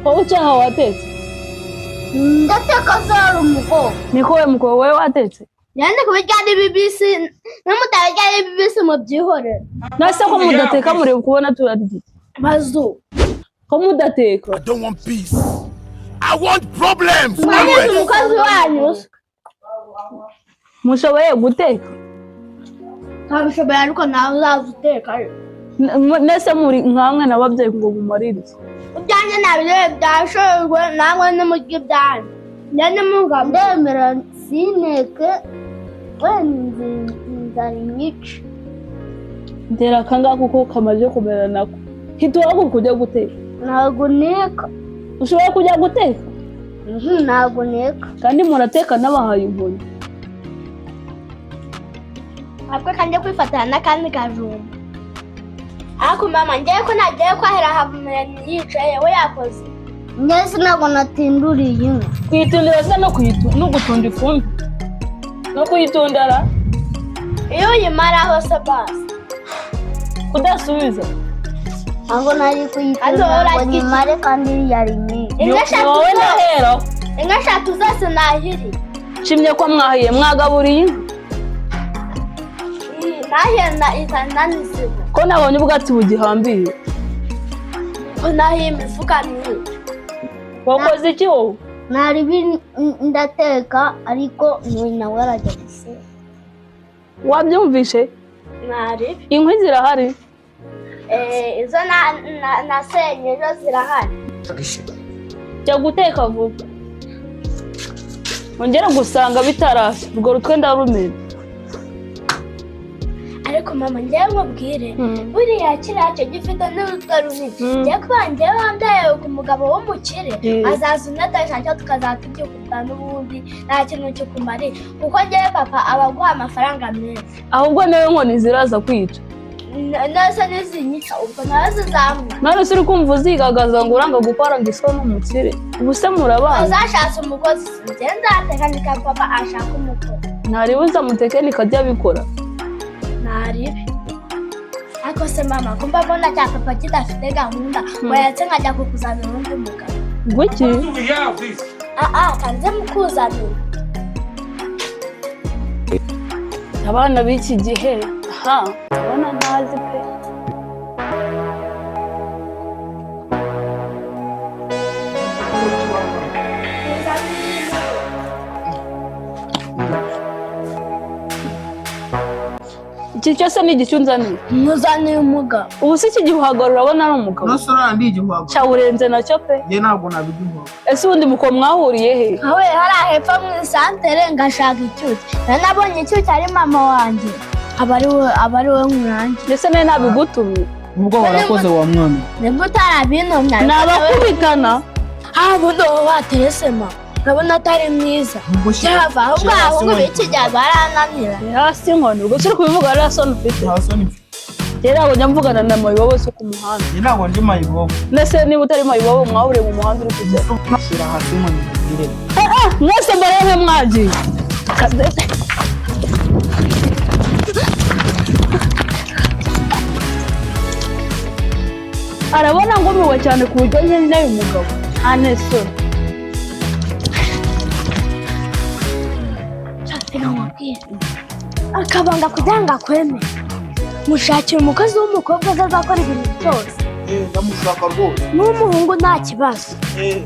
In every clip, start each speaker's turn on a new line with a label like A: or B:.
A: Wowe ucyaha watetse?
B: Ndateka zari umukobwa.
A: Niko we mukobwa, wowe watetse?
B: Yandi kubirya ari bibisi, n'umutabirya ari bibisi mubyihorere.
A: Nase ko mudateka, mureba kubona turarya iki?
B: Mazu.
A: Ko mudateka?
C: I don't want peace. I want problems.
B: Mwagize
C: Always.
B: umukozi wanyu se?
A: Mushoboye guteka?
B: Ntabishoboye, ariko nawe uzaza uteka.
A: Nese muri nkamwe n'ababyeyi ngo mumarire iki?
B: Ibyanjye nabirebe byashoywe, namwe nimurya ibyanyu. Njye nimugabo.
D: Ndemera sineke wenda inzara inyica.
A: Ntera akangaka kuko kamaze kumera nako. Hita kujya guteka.
D: Ntabwo nteka.
A: Ushobora kujya guteka?
D: Ntabwo nteka.
A: Kandi murateka n'abahaye inkoni.
B: Ntabwo kanjye kwifatana n'akandi kajumba. Ariko mama, njyewe ko nagiye kwahera Habumuremyi yicaye, we yakoze.
D: Njye ntabwo natinduriye inka.
A: Kuyitundira se no gutunda ifumbire no kuyitundara?
B: Iyo uyimaraho se basi?
A: Kudasubiza.
D: Ntabwo nari
B: Kandi
D: kuyitunda
B: wowe
D: ngo
B: urarya iki?
D: nyimare kandi yari nyinshi.
B: Inka
A: Ni
B: eshatu
A: wowe
B: zose,
A: ndaheraho.
B: inka eshatu zose nahiriye.
A: Nshimye ko mwahiye, mwagaburiye inka?
B: Nahiye na ikananizima.
A: Ko nabonye ubwatsi bugihambiriye?
B: Ko nahiye imifuka myinshi.
A: Wakoze iki wowe?
D: Nari ndateka, ariko n'uyu nawe arajya guseka.
A: Wabyumvishe?
B: Nari.
A: Inkwi zirahari?
B: Izo nasenye ejo zirahari.
A: Jya guteka vuba, ongera gusanga bitarashya, urwo rutwe ndarumena.
B: Ariko mama, njyewe nkubwire, buriya kiriya cyo gifite n'urutwe runini. Njyewe kuba njyewe wambyaye ku mugabo w'umukire, azaza unadashaka tukazaba tubyikunda, n'ubundi nta kintu kikumariye, kuko njyewe papa aba aguha amafaranga menshi.
A: Ahubwo nawe nkoni ziraza kwica.
B: Nose nizinyica, ubwo nawe zizamwica.
A: None se uri kumva uzigagaza ngo uranga gukora ngo isoni n'umukire? Ubu se murabana?
B: Uzashatse umukozi, njyewe nzatekinika papa ashaka umukozi.
A: Ntaribuza mutekinika ajya abikora.
B: Ntaribi. Ariko se mama, kumva mbona cya papa kidafite gahunda, wayatse nkajya kukuzanira undi mugabo?
A: Gwiki?
C: We hear of this.
B: Aa, kanze mukuzanira.
A: Abana b'iki gihe, ha, ndabona ntazi pe. Iki cyose ni igicu nzaniye?
B: Muzaniye umugabo.
A: Ubu se iki gihuhagara urabona ari umugabo?
E: Nose uriya ndi igihuhaga?
A: Cyawurenze nacyo pe.
E: Njye ntabwo nabigihuhaga.
A: Ese ubundi muko mwahuriye he?
B: Aho hariya hepfo mu isantere ngashaka icyuki, nari nabonye icyuki ari mama wanjye, aba ari we nkurangiye.
A: Ndetse nawe nabigutumye.
E: Ubwo warakoze wa mwana.
B: Nibwo utarabintumye.
A: Ni abakubitana.
B: Ah, ubundi wowe waterese mama, urabona atari mwiza?
E: Ubwo shyira
B: Cyava ahubwo
E: shyira hasi
B: abahungu
E: inkoni.
B: b'iki gihe barananira.
A: Hasi inkoni, ubwo turi kubivuga rero soni ufite?
E: Nta soni mfite.
A: Njye ntabwo njya mvugana na mayibobo se ku muhanda.
E: Njye ntabwo ndi mayibobo.
A: Ndetse niba utari mayibobo, mwahuriye mu muhanda uri kujya?
E: Shyira hasi inkoni nkubwire.
A: Mwese mbarebe mwagiye. Kadete. Arabona ngumiwe cyane ku buryo nkeneye umugabo, nta n'isoni.
B: Reka nkubwire akabanga kugira ngo akwemere: mushakire umukozi w'umukobwa azaza akora ibintu byose.
E: Eh, ndamushaka rwose.
B: N'umuhungu nta kibazo.
E: Eh.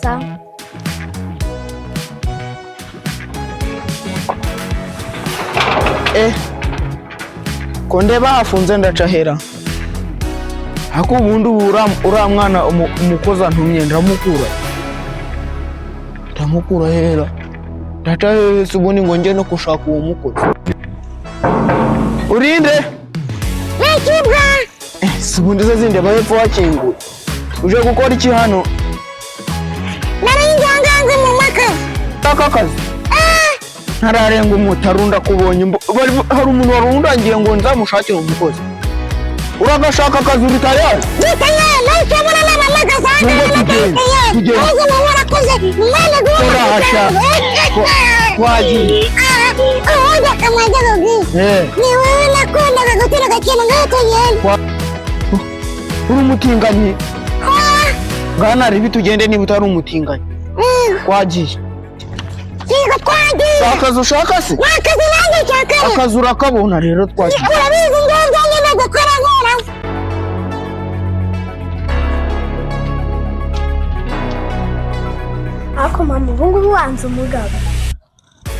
B: Sawa.
E: Eh, ko ndeba hafunze, ndaca hera ariko ubundi ubu uriya mwana umukozi antumye ndamukura hera, ndaca hehe se ubundi ngo njye no gushaka uwo mukozi? Urinde? Eh, si ubundi se zindeba hepfo hakinguye, uje gukora iki hano?
D: Nari nganganze mu makazi.
E: Aka kazi ntararenga umutaru ndakubonye. Hari umuntu wari undangiye ngo nzamushakire umukozi. Uragashaka akazi? Uri tayari? Nubwo tugende, tugende. Turahasha. Twagiye. Eh.
D: Ni wowe nakundaga guturuka kera, ngaho tugenda.
E: Uri umutinganyi? Bwana ribi, tugende niba utari umutinganyi. Twagiye.
D: Yego, twagiye.
E: Si akazi ushaka se?
D: Ni akazi nanjye nshaka.
E: Akazi urakabona rero, twagiye.
D: Urabizi, ngenda nyine gukora nkora.
B: Ariko mama, ubu ngubu wanze umugabo.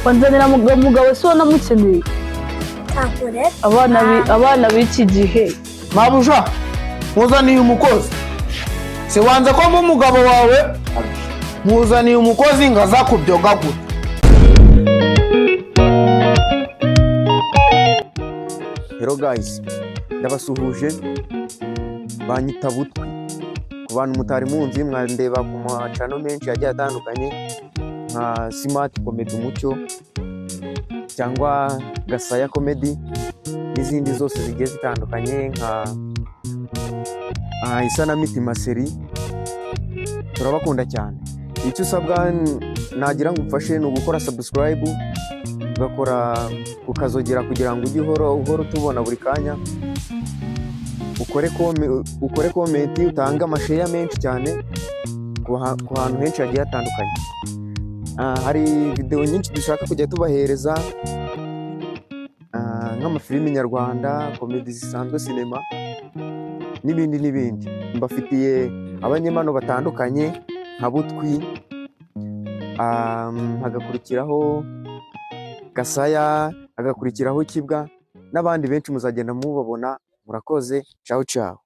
A: Wanzanira mugabo si wowe namukeneye.
B: Ntabwo rero.
A: Abana b'iki gihe.
E: Mabuja, nkuzaniye umukozi. Si wanze ko mba umugabo wawe? Nkuzaniye umukozi ngo aza kubyogagura.
F: Hello guys, ndabasuhuje, banyita Butwi. Ku bantu mutari munzi, mwandeba ku macano menshi agiye atandukanye nka Smart Comedy Umucyo cyangwa Gasaya Comedy n'izindi zose zigiye zitandukanye nka Isanamitima Seri. Turabakunda cyane. Icyo usabwa nagira ngo umfashe ni ugukora subscribe, ugakora ukazogera kugira ngo ujye uhora uhora utubona buri kanya, ukore comment, utange ama share menshi cyane ku hantu henshi hagiye hatandukanye. Hari videwo nyinshi dushaka kujya tubahereza, nk'amafilimi nyarwanda, comedy zisanzwe, sinema n'ibindi n'ibindi. Mbafitiye abanyempano batandukanye nka Butwi, hagakurikiraho Gasaya, hagakurikiraho Kibwa n'abandi benshi muzagenda mubabona. Murakoze, ciao ciao.